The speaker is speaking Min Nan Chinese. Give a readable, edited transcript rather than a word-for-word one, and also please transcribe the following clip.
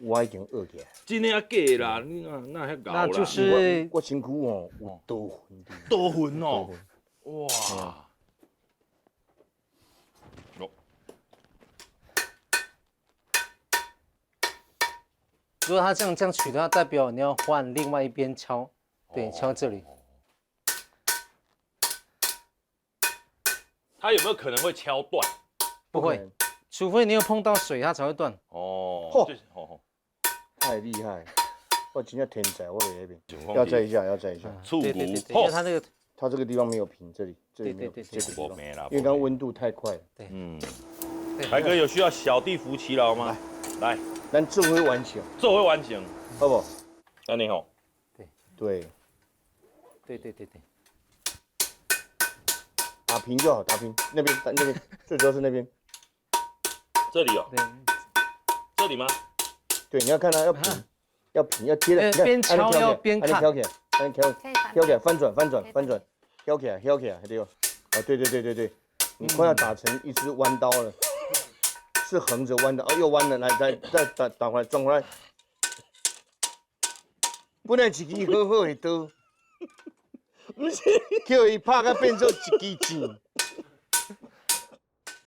我已經學起來。真的啊假的啦？你哪哪遐𠢕啦？那就是我身軀哦有刀痕。刀痕哦。哇！如果他這樣取的話，代表你要換另外一邊敲，對，敲這裡。它有沒有可能會敲斷？不會，除非你有碰到水，它才會斷。哦，太厲害！我真正天才，我在那邊。要再一下，要再一下。對對對，因為它那個，它這個地方沒有平，這裡這裡沒有，這個地方，因為剛溫度太快了。對，嗯。來哥有需要小弟扶其勞嗎？來，咱做伙完成，做伙完成，好不？按呢吼。對對對對對對，打平就好，打平那邊那邊，最主要是那邊。這裡哦。對，這裡嗎？對，你要看它要平，要平要貼的，邊敲要邊看。挑起來，挑挑起來，翻轉翻轉翻轉，挑起來挑起來，對哦。啊，對對對對對，你快要打成一支彎刀了。是橫着彎的，哦，又彎了，來，再再打打回來，轉回來。本來一支好好的刀，毋是，叫伊拍甲變做一支箭。